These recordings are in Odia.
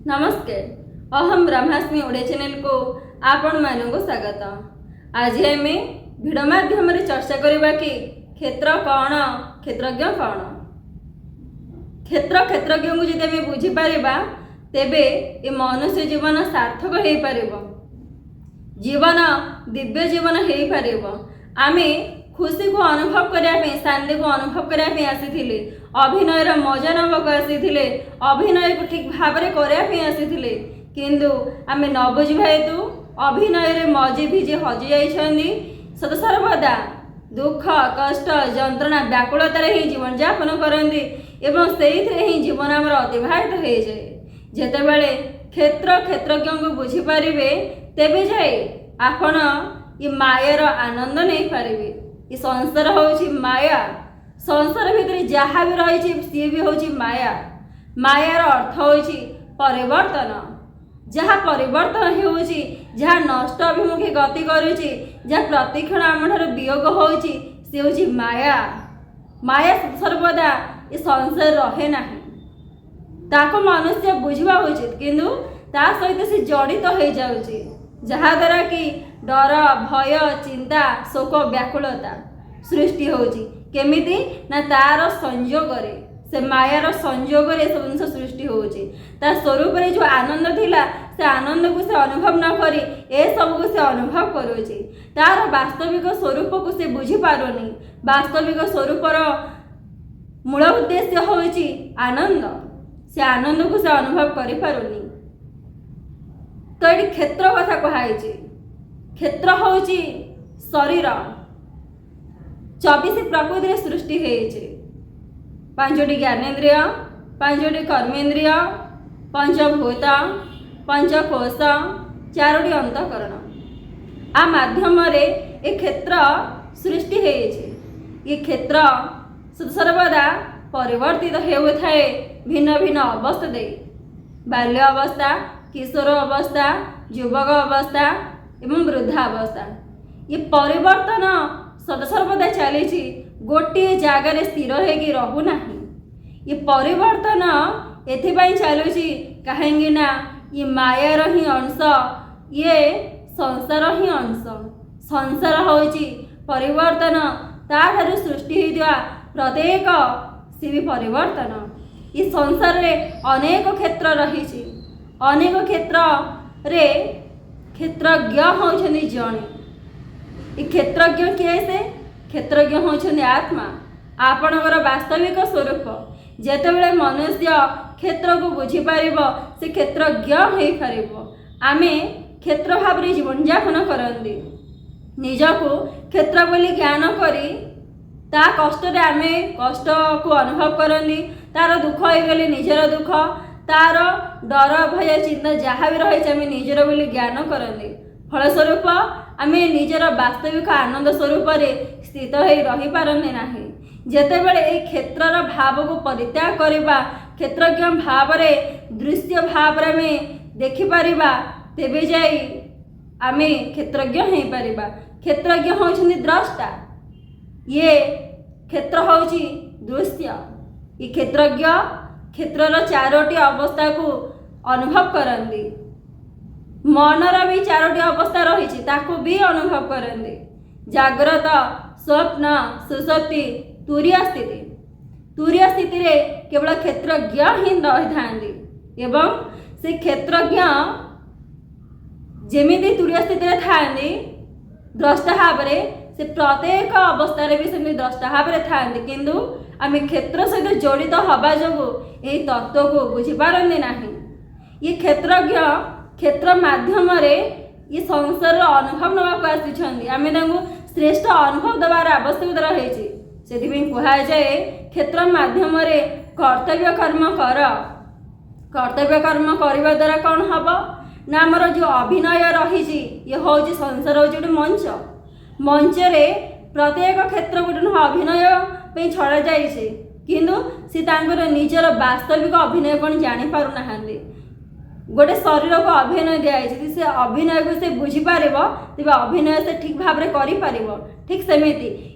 ନମସ୍କାର, ଅହମ୍ ବ୍ରହ୍ମାସ୍ମି ଓଡ଼ିଆ ଚ୍ୟାନେଲକୁ ଆପଣମାନଙ୍କୁ ସ୍ୱାଗତ। ଆଜି ଆମେ ଭିଡ଼ିଓ ମାଧ୍ୟମରେ ଚର୍ଚ୍ଚା କରିବା କି କ୍ଷେତ୍ର କ'ଣ, କ୍ଷେତ୍ରଜ୍ଞ କ'ଣ। କ୍ଷେତ୍ର କ୍ଷେତ୍ରଜ୍ଞଙ୍କୁ ଯଦି ଆମେ ବୁଝିପାରିବା, ତେବେ ଏ ମନୁଷ୍ୟ ଜୀବନ ସାର୍ଥକ ହେଇପାରିବ, ଜୀବନ ଦିବ୍ୟ ଜୀବନ ହେଇପାରିବ। ଆମେ ଖୁସିକୁ ଅନୁଭବ କରିବା ପାଇଁ, ଶାନ୍ତିକୁ ଅନୁଭବ କରିବା ପାଇଁ ଆସିଥିଲେ, ଅଭିନୟର ମଜା ନେବାକୁ ଆସିଥିଲେ, ଅଭିନୟକୁ ଠିକ୍ ଭାବରେ କରିବା ପାଇଁ ଆସିଥିଲେ। କିନ୍ତୁ ଆମେ ନ ବୁଝିବା ହେତୁ ଅଭିନୟରେ ମଜି ଭିଜି ହଜି ଯାଇଛନ୍ତି। ସଦାସର୍ବଦା ଦୁଃଖ, କଷ୍ଟ, ଯନ୍ତ୍ରଣା, ବ୍ୟାକୁଳତାରେ ହିଁ ଜୀବନଯାପନ କରନ୍ତି ଏବଂ ସେଇଥିରେ ହିଁ ଜୀବନ ଆମର ଅତିବାହିତ ହେଇଯାଏ। ଯେତେବେଳେ କ୍ଷେତ୍ର କ୍ଷେତ୍ରଜ୍ଞଙ୍କୁ ବୁଝିପାରିବେ, ତେବେ ଯାଇ ଆପଣ ଏ ମାୟାର ଆନନ୍ଦ ନେଇପାରିବେ। ଏ ସଂସାର ହେଉଛି ମାୟା। ସଂସାର ଭିତରେ ଯାହା ବି ରହିଛି, ସିଏ ବି ହେଉଛି ମାୟା। ମାୟାର ଅର୍ଥ ହେଉଛି ପରିବର୍ତ୍ତନ। ଯାହା ପରିବର୍ତ୍ତନ ହେଉଛି, ଯାହା ନଷ୍ଟ ଅଭିମୁଖେ ଗତି କରୁଛି, ଯାହା ପ୍ରତିକ୍ଷଣ ଆମଠାରୁ ବିୟୋଗ ହେଉଛି, ସେ ହେଉଛି ମାୟା। ମାୟା ସର୍ବଦା ଏ ସଂସାର ରହେ ନାହିଁ, ତାକୁ ମନୁଷ୍ୟ ବୁଝିବା ଉଚିତ। କିନ୍ତୁ ତା ସହିତ ସେ ଜଡ଼ିତ ହେଇଯାଉଛି, ଯାହାଦ୍ୱାରା କି ଡର, ଭୟ, ଚିନ୍ତା, ଶୋକ, ବ୍ୟାକୁଳତା ସୃଷ୍ଟି ହେଉଛି। କେମିତି ନା ତାର ସଂଯୋଗରେ, ସେ ମାୟାର ସଂଯୋଗରେ ଏସବୁ ଜିନିଷ ସୃଷ୍ଟି ହେଉଛି। ତା ସ୍ୱରୂପରେ ଯେଉଁ ଆନନ୍ଦ ଥିଲା, ସେ ଆନନ୍ଦକୁ ସେ ଅନୁଭବ ନ କରି ଏସବୁକୁ ସେ ଅନୁଭବ କରୁଛି। ତାର ବାସ୍ତବିକ ସ୍ୱରୂପକୁ ସେ ବୁଝିପାରୁନି। ବାସ୍ତବିକ ସ୍ୱରୂପର ମୂଳ ଉଦ୍ଦେଶ୍ୟ ହେଉଛି ଆନନ୍ଦ। ସେ ଆନନ୍ଦକୁ ସେ ଅନୁଭବ କରିପାରୁନି। ତ ଏଠି କ୍ଷେତ୍ର କଥା କୁହାଯାଇଛି। କ୍ଷେତ୍ର ହେଉଛି ଶରୀର। 24 ପ୍ରକୃତିରେ ସୃଷ୍ଟି ହେଇଛି। ପାଞ୍ଚଟି ଜ୍ଞାନେନ୍ଦ୍ରିୟ, ପାଞ୍ଚଟି କର୍ମେନ୍ଦ୍ରିୟ, ପଞ୍ଚଭୂତ, ପଞ୍ଚକୋଷ, ଚାରୋଟି ଅନ୍ତଃକରଣ। ଆ ମାଧ୍ୟମରେ ଏ କ୍ଷେତ୍ର ସୃଷ୍ଟି ହେଇଛି। ଏ କ୍ଷେତ୍ର ସର୍ବଦା ପରିବର୍ତ୍ତିତ ହେଉଥାଏ ଭିନ୍ନ ଭିନ୍ନ ଅବସ୍ଥା ଦେଇ, ବାଲ୍ୟ ଅବସ୍ଥା, କିଶୋର ଅବସ୍ଥା, ଯୁବକ ଅବସ୍ଥା ଏବଂ ବୃଦ୍ଧା ଅବସ୍ଥା। ଏ ପରିବର୍ତ୍ତନ ସଦାସର୍ବଦା ଚାଲିଛି, ଗୋଟିଏ ଜାଗାରେ ସ୍ଥିର ହେଇକି ରହୁନାହିଁ। ଏ ପରିବର୍ତ୍ତନ ଏଥିପାଇଁ ଚାଲୁଛି, କାହିଁକି ନା ଇଏ ମାୟାର ହିଁ ଅଂଶ, ଇଏ ସଂସାର ହିଁ ଅଂଶ। ସଂସାର ହେଉଛି ପରିବର୍ତ୍ତନ। ତାଠାରୁ ସୃଷ୍ଟି ହୋଇଥିବା ପ୍ରତ୍ୟେକ ସେ ବି ପରିବର୍ତ୍ତନ। ଏ ସଂସାରରେ ଅନେକ କ୍ଷେତ୍ର ରହିଛି। ଅନେକ କ୍ଷେତ୍ରରେ କ୍ଷେତ୍ରଜ୍ଞ ହେଉଛନ୍ତି ଜଣେ। ଏ କ୍ଷେତ୍ରଜ୍ଞ କିଏ? ସେ କ୍ଷେତ୍ରଜ୍ଞ ହେଉଛନ୍ତି ଆତ୍ମା, ଆପଣଙ୍କର ବାସ୍ତବିକ ସ୍ୱରୂପ। ଯେତେବେଳେ ମନୁଷ୍ୟ କ୍ଷେତ୍ରକୁ ବୁଝିପାରିବ, ସେ କ୍ଷେତ୍ରଜ୍ଞ ହେଇପାରିବ। ଆମେ କ୍ଷେତ୍ର ଭାବରେ ଜୀବନଯାପନ କରନ୍ତି। ନିଜକୁ କ୍ଷେତ୍ର ବୋଲି ଜ୍ଞାନ କରି ତା କଷ୍ଟରେ ଆମେ କଷ୍ଟକୁ ଅନୁଭବ କରନ୍ତି। ତାର ଦୁଃଖ ହେଇଗଲେ ନିଜର ଦୁଃଖ, ତାର ଡର, ଭୟ, ଚିନ୍ତା ଯାହା ବି ରହିଛି, ଆମେ ନିଜର ବୋଲି ଜ୍ଞାନ କରନ୍ତି। ଫଳସ୍ୱରୂପ ଆମେ ନିଜର ବାସ୍ତବିକ ଆନନ୍ଦ ସ୍ୱରୂପରେ ସ୍ଥିତ ହେଇ ରହିପାରନ୍ତି ନାହିଁ। ଯେତେବେଳେ ଏଇ କ୍ଷେତ୍ରର ଭାବକୁ ପରିତ୍ୟାଗ କରିବା, କ୍ଷେତ୍ରଜ୍ଞ ଭାବରେ ଦୃଶ୍ୟ ଭାବରେ ଆମେ ଦେଖିପାରିବା, ତେବେ ଯାଇ ଆମେ କ୍ଷେତ୍ରଜ୍ଞ ହେଇପାରିବା। କ୍ଷେତ୍ରଜ୍ଞ ହେଉଛନ୍ତି ଦ୍ରଷ୍ଟା, ଇଏ କ୍ଷେତ୍ର ହେଉଛି ଦୃଶ୍ୟ। ଏ କ୍ଷେତ୍ରଜ୍ଞ କ୍ଷେତ୍ରର ଚାରୋଟି ଅବସ୍ଥାକୁ ଅନୁଭବ କରନ୍ତି। ମନର ବି ଚାରୋଟି ଅବସ୍ଥା ରହିଛି, ତାକୁ ବି ଅନୁଭବ କରନ୍ତି: ଜାଗ୍ରତ, ସ୍ୱପ୍ନ, ସୁଷୁପ୍ତି, ତୁରୀୟ ସ୍ଥିତି। ତୁରୀୟ ସ୍ଥିତିରେ କେବଳ କ୍ଷେତ୍ରଜ୍ଞ ହିଁ ରହିଥାନ୍ତି ଏବଂ ସେ କ୍ଷେତ୍ରଜ୍ଞ ଯେମିତି ତୁରୀୟ ସ୍ଥିତିରେ ଥାଆନ୍ତି ଦ୍ରଷ୍ଟା ଭାବରେ, ସେ ପ୍ରତ୍ୟେକ ଅବସ୍ଥାରେ ବି ସେମିତି ଦ୍ରଷ୍ଟା ଭାବରେ ଥାଆନ୍ତି। କିନ୍ତୁ ଆମେ କ୍ଷେତ୍ର ସହିତ ଜଡ଼ିତ ହେବା ଯୋଗୁଁ ଏହି ତତ୍ତ୍ୱକୁ ବୁଝିପାରନ୍ତି ନାହିଁ। ଇଏ କ୍ଷେତ୍ରଜ୍ଞ କ୍ଷେତ୍ର ମାଧ୍ୟମରେ ଏ ସଂସାରର ଅନୁଭବ ନେବାକୁ ଆସିଛନ୍ତି। ଆମେ ତାଙ୍କୁ ଶ୍ରେଷ୍ଠ ଅନୁଭବ ଦେବାର ଆବଶ୍ୟକତା ରହିଛି। ସେଥିପାଇଁ କୁହାଯାଏ, କ୍ଷେତ୍ର ମାଧ୍ୟମରେ କର୍ତ୍ତବ୍ୟ କର୍ମ କର। କର୍ତ୍ତବ୍ୟ କର୍ମ କରିବା ଦ୍ୱାରା କ'ଣ ହେବ ନା ଆମର ଯେଉଁ ଅଭିନୟ ରହିଛି, ଇଏ ହେଉଛି ସଂସାର, ହେଉଛି ଗୋଟେ ମଞ୍ଚ। ମଞ୍ଚରେ ପ୍ରତ୍ୟେକ କ୍ଷେତ୍ର ଗୋଟେ ନୁହଁ, ଅଭିନୟ ପାଇଁ ଛଡ଼ାଯାଇଛି। କିନ୍ତୁ ସେ ତାଙ୍କର ନିଜର ବାସ୍ତବିକ ଅଭିନୟ କ'ଣ ଜାଣିପାରୁନାହାନ୍ତି। ଗୋଟେ ଶରୀରକୁ ଅଭିନୟ ଦିଆଯାଇଛି। ଯଦି ସେ ଅଭିନୟକୁ ସେ ବୁଝିପାରିବ, ତେବେ ଅଭିନୟ ସେ ଠିକ୍ ଭାବରେ କରିପାରିବ। ଠିକ୍ ସେମିତି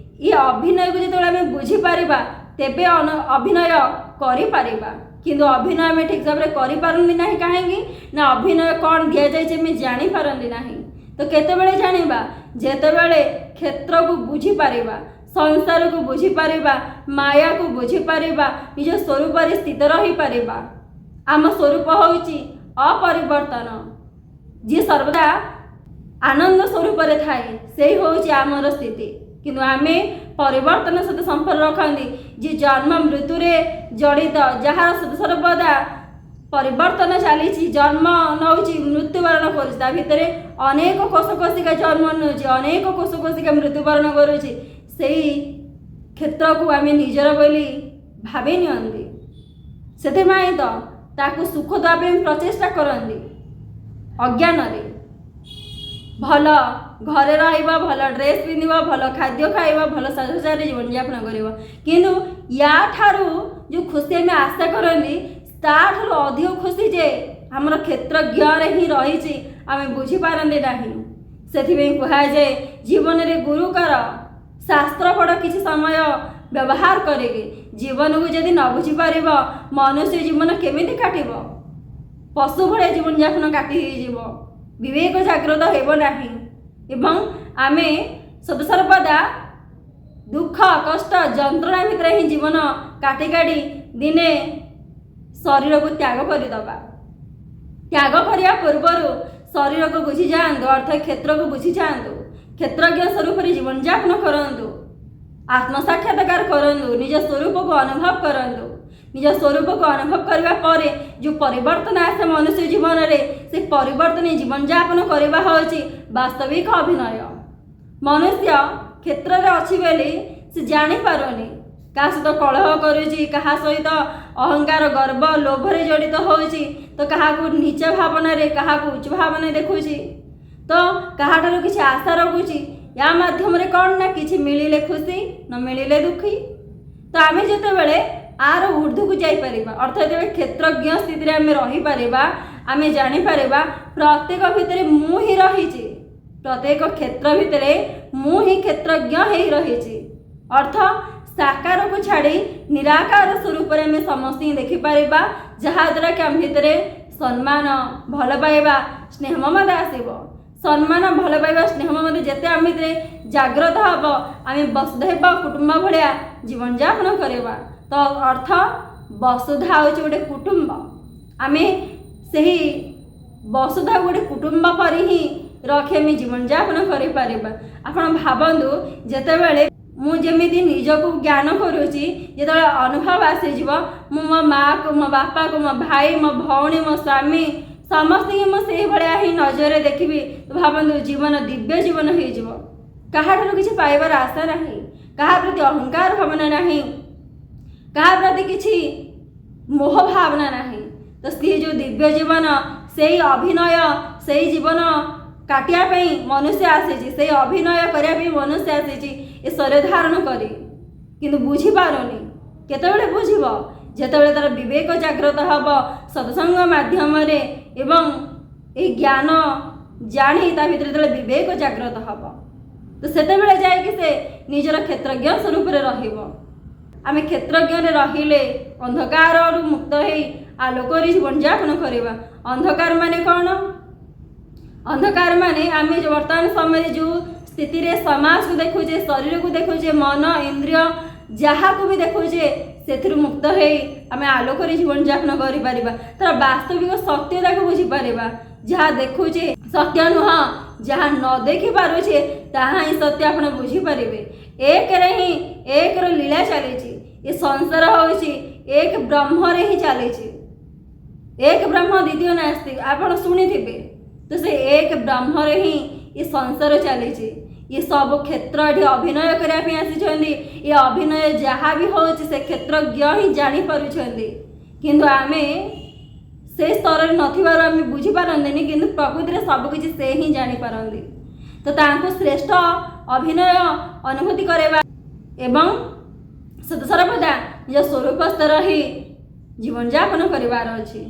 ଇଏ ଅଭିନୟକୁ ଯେତେବେଳେ ଆମେ ବୁଝିପାରିବା, ତେବେ ଅଭିନୟ କରିପାରିବା। କିନ୍ତୁ ଅଭିନୟ ଆମେ ଠିକ୍ ଭାବରେ କରିପାରନ୍ତି ନାହିଁ। କାହିଁକି ନା ଅଭିନୟ କ'ଣ ଦିଆଯାଇଛି ଆମେ ଜାଣିପାରନ୍ତି ନାହିଁ। ତ କେତେବେଳେ ଜାଣିବା? ଯେତେବେଳେ କ୍ଷେତ୍ରକୁ ବୁଝିପାରିବା, ସଂସାରକୁ ବୁଝିପାରିବା, ମାୟାକୁ ବୁଝିପାରିବା, ନିଜ ସ୍ୱରୂପରେ ସ୍ଥିତ ରହିପାରିବା। ଆମ ସ୍ୱରୂପ ହେଉଛି ଅପରିବର୍ତ୍ତନ। ଯିଏ ସର୍ବଦା ଆନନ୍ଦ ସ୍ୱରୂପରେ ଥାଏ, ସେଇ ହେଉଛି ଆମର ସ୍ଥିତି। କିନ୍ତୁ ଆମେ ପରିବର୍ତ୍ତନ ସହିତ ସମ୍ପର୍କ ରଖନ୍ତି। ଯିଏ ଜନ୍ମ ମୃତ୍ୟୁରେ ଜଡ଼ିତ, ଯାହାର ସର୍ବଦା ପରିବର୍ତ୍ତନ ଚାଲିଛି, ଜନ୍ମ ନେଉଛି, ମୃତ୍ୟୁବରଣ କରୁଛି, ତା ଭିତରେ ଅନେକ କୋଷ କୋଶିକା ଜନ୍ମ ନେଉଛି, ଅନେକ କୋଷ କୋଶିକା ମୃତ୍ୟୁବରଣ କରୁଛି, ସେଇ କ୍ଷେତ୍ରକୁ ଆମେ ନିଜର ବୋଲି ଭାବି ନିଅନ୍ତି। ସେଥିପାଇଁ ତ ତାକୁ ସୁଖ ଦେବା ପାଇଁ ପ୍ରଚେଷ୍ଟା କରନ୍ତି ଅଜ୍ଞାନରେ। ଭଲ ଘରେ ରହିବ, ଭଲ ଡ୍ରେସ୍ ପିନ୍ଧିବ, ଭଲ ଖାଦ୍ୟ ଖାଇବ, ଭଲ ସାଜସଜ୍ଜାରେ ଜୀବନଯାପନ କରିବ। କିନ୍ତୁ ୟା ଠାରୁ ଯେଉଁ ଖୁସି ଆମେ ଆଶା କରନ୍ତି, ତାଠାରୁ ଅଧିକ ଖୁସି ଯେ ଆମର କ୍ଷେତ୍ରଜ୍ଞରେ ହିଁ ରହିଛି, ଆମେ ବୁଝିପାରନ୍ତି ନାହିଁ। ସେଥିପାଇଁ କୁହାଯାଏ, ଜୀବନରେ ଗୁରୁ କର, ଶାସ୍ତ୍ର ପଢ଼, କିଛି ସମୟ ବ୍ୟବହାର କରିକି ଜୀବନକୁ ଯଦି ନ ବୁଝିପାରିବ, ମନୁଷ୍ୟ ଜୀବନ କେମିତି କାଟିବ? ପଶୁ ଭଳିଆ ଜୀବନଯାପନ କାଟି ହେଇଯିବ, ବିବେକ ଜାଗ୍ରତ ହେବ ନାହିଁ ଏବଂ ଆମେ ସଦାସର୍ବଦା ଦୁଃଖ କଷ୍ଟ ଯନ୍ତ୍ରଣା ଭିତରେ ହିଁ ଜୀବନ କାଟି କାଟି ଦିନେ ଶରୀରକୁ ତ୍ୟାଗ କରିଦେବା। ତ୍ୟାଗ କରିବା ପୂର୍ବରୁ ଶରୀରକୁ ବୁଝିଯାଆନ୍ତୁ, ଅର୍ଥ କ୍ଷେତ୍ରକୁ ବୁଝିଯାଆନ୍ତୁ, କ୍ଷେତ୍ରଜ୍ଞ ସ୍ୱରୂପରେ ଜୀବନଯାପନ କରନ୍ତୁ, ଆତ୍ମସାକ୍ଷାତକାର କରନ୍ତୁ, ନିଜ ସ୍ୱରୂପକୁ ଅନୁଭବ କରନ୍ତୁ। ନିଜ ସ୍ୱରୂପକୁ ଅନୁଭବ କରିବା ପରେ ଯେଉଁ ପରିବର୍ତ୍ତନ ଆସେ ମନୁଷ୍ୟ ଜୀବନରେ, ସେ ପରିବର୍ତ୍ତନ ଜୀବନଯାପନ କରିବା ହେଉଛି ବାସ୍ତବିକ ଅଭିନୟ। ମନୁଷ୍ୟ କ୍ଷେତ୍ରରେ ଅଛି ବୋଲି ସେ ଜାଣିପାରୁନି। କାହା ସହିତ କଳହ କରୁଛି, କାହା ସହିତ ଅହଙ୍କାର ଗର୍ବ ଲୋଭରେ ଜଡ଼ିତ ହେଉଛି, ତ କାହାକୁ ନୀଚ ଭାବନାରେ, କାହାକୁ ଉଚ୍ଚ ଭାବନାରେ ଦେଖୁଛି, ତ କାହାଠାରୁ କିଛି ଆଶା ରଖୁଛି। ୟା ମାଧ୍ୟମରେ କ'ଣ ନା କିଛି ମିଳିଲେ ଖୁସି, ନ ମିଳିଲେ ଦୁଃଖୀ। ତ ଆମେ ଯେତେବେଳେ ଆର ଉର୍ଦ୍ଧ୍ୱକୁ ଯାଇପାରିବା, ଅର୍ଥାତ୍ ଯେତେବେଳେ କ୍ଷେତ୍ରଜ୍ଞ ସ୍ଥିତିରେ ଆମେ ରହିପାରିବା, ଆମେ ଜାଣିପାରିବା ପ୍ରତ୍ୟେକ ଭିତରେ ମୁଁ ହିଁ ରହିଛି, ପ୍ରତ୍ୟେକ କ୍ଷେତ୍ର ଭିତରେ ମୁଁ ହିଁ କ୍ଷେତ୍ରଜ୍ଞ ହେଇ ରହିଛି। ଅର୍ଥ ସାକାରକୁ ଛାଡ଼ି ନିରାକାର ସ୍ୱରୂପରେ ଆମେ ସମସ୍ତଙ୍କୁ ଦେଖିପାରିବା, ଯାହାଦ୍ୱାରା କି ଆମ ଭିତରେ ସମ୍ମାନ, ଭଲ ପାଇବା, ସ୍ନେହ ମମତା ଆସିବ। ସମ୍ମାନ, ଭଲ ପାଇବା, ସ୍ନେହ ମମତା ଯେତେ ଆମ ଭିତରେ ଜାଗ୍ରତ ହେବ, ଆମେ ବସୁଧୈବ କୁଟୁମ୍ବ ଭଳିଆ ଜୀବନଯାପନ କରିବା। ତ ଅର୍ଥ ବସୁଧା ହେଉଛି ଗୋଟେ କୁଟୁମ୍ବ। ଆମେ ସେହି ବସୁଧା ଗୋଟେ କୁଟୁମ୍ବ ପରି ହିଁ ରଖି ଆମେ ଜୀବନଯାପନ କରିପାରିବା। ଆପଣ ଭାବନ୍ତୁ, ଯେତେବେଳେ ମୁଁ ଯେମିତି ନିଜକୁ ଜ୍ଞାନ କରୁଛି, ଯେତେବେଳେ ଅନୁଭବ ଆସିଯିବ, ମୁଁ ମୋ ମାଆକୁ, ମୋ ବାପାକୁ, ମୋ ଭାଇ, ମୋ ଭଉଣୀ, ମୋ ସ୍ୱାମୀ, ସମସ୍ତଙ୍କୁ ମୁଁ ସେଇଭଳିଆ ହିଁ ନଜରରେ ଦେଖିବି। ତ ଭାବନ୍ତୁ, ଜୀବନ ଦିବ୍ୟ ଜୀବନ ହେଇଯିବ। କାହାଠାରୁ କିଛି ପାଇବାର ଆଶା ନାହିଁ, କାହା ପ୍ରତି ଅହଙ୍କାର ଭାବନା ନାହିଁ, କାହା ପ୍ରତି କିଛି ମୋହ ଭାବନା ନାହିଁ। ତ ସିଏ ଯେଉଁ ଦିବ୍ୟ ଜୀବନ, ସେଇ ଅଭିନୟ, ସେଇ ଜୀବନ କାଟିବା ପାଇଁ ମନୁଷ୍ୟ ଆସିଛି, ସେଇ ଅଭିନୟ କରିବା ପାଇଁ ମନୁଷ୍ୟ ଆସିଛି ଏ ଶରୀର ଧାରଣ କରି। କିନ୍ତୁ ବୁଝିପାରୁନି। କେତେବେଳେ ବୁଝିବ? ଯେତେବେଳେ ତାର ବିବେକ ଜାଗ୍ରତ ହେବ ସତ୍ସଙ୍ଗ ମାଧ୍ୟମରେ ଏବଂ ଏହି ଜ୍ଞାନ ଜାଣି ତା ଭିତରେ ଯେତେବେଳେ ବିବେକ ଜାଗ୍ରତ ହେବ, ତ ସେତେବେଳେ ଯାଇକି ସେ ନିଜର କ୍ଷେତ୍ରଜ୍ଞ ସ୍ୱରୂପରେ ରହିବ। ଆମେ କ୍ଷେତ୍ରଜ୍ଞରେ ରହିଲେ ଅନ୍ଧକାରରୁ ମୁକ୍ତ ହେଇ ଆଲୋକରେ ଜୀବନଯାପନ କରିବା। ଅନ୍ଧକାର ମାନେ କ'ଣ? ଅନ୍ଧକାର ମାନେ ଆମେ ଯୋଉ ବର୍ତ୍ତମାନ ସମୟରେ ଯେଉଁ ସ୍ଥିତିରେ ସମାଜକୁ ଦେଖୁଛେ, ଶରୀରକୁ ଦେଖୁଛେ, ମନ ଇନ୍ଦ୍ରିୟ ଯାହାକୁ ବି ଦେଖୁଛେ, ସେଥିରୁ ମୁକ୍ତ ହେଇ ଆମେ ଆଲୋକରେ ଜୀବନଯାପନ କରିପାରିବା। ତାର ବାସ୍ତବିକ ସତ୍ୟତାକୁ ବୁଝିପାରିବା। ଯାହା ଦେଖୁଛେ ସତ୍ୟ ନୁହଁ, ଯାହା ନ ଦେଖିପାରୁଛେ ତାହା ହିଁ ସତ୍ୟ ଆପଣ ବୁଝିପାରିବେ। ଏକରେ ହିଁ ଏକର ଲୀଳା ଚାଲିଛି। ଏ ସଂସାର ହେଉଛି ଏକ ବ୍ରହ୍ମରେ ହିଁ ଚାଲିଛି। ଏକ ବ୍ରହ୍ମ ଦ୍ୱିତୀୟ ନାସ୍ତି, ଆପଣ ଶୁଣିଥିବେ। ତ ସେ ଏକ ବ୍ରହ୍ମରେ ହିଁ ଏ ସଂସାର ଚାଲିଛି। ଏ ସବୁ କ୍ଷେତ୍ର ଏଠି ଅଭିନୟ କରିବା ପାଇଁ ଆସିଛନ୍ତି। ଏ ଅଭିନୟ ଯାହା ବି ହେଉଛି, ସେ କ୍ଷେତ୍ରଜ୍ଞ ହିଁ ଜାଣିପାରୁଛନ୍ତି। କିନ୍ତୁ ଆମେ ସେ ସ୍ତରରେ ନଥିବାରୁ ଆମେ ବୁଝିପାରନ୍ତିନି। କିନ୍ତୁ ପ୍ରକୃତିରେ ସବୁକିଛି ସେ ହିଁ ଜାଣିପାରନ୍ତି। ତ ତାଙ୍କୁ ଶ୍ରେଷ୍ଠ ଅଭିନୟ ଅନୁଭୂତି କରାଇବା ଏବଂ ସଦାସର୍ବଦା ନିଜ ସ୍ୱରୂପସ୍ଥ ରହି ଜୀବନଯାପନ କରିବାର ଅଛି।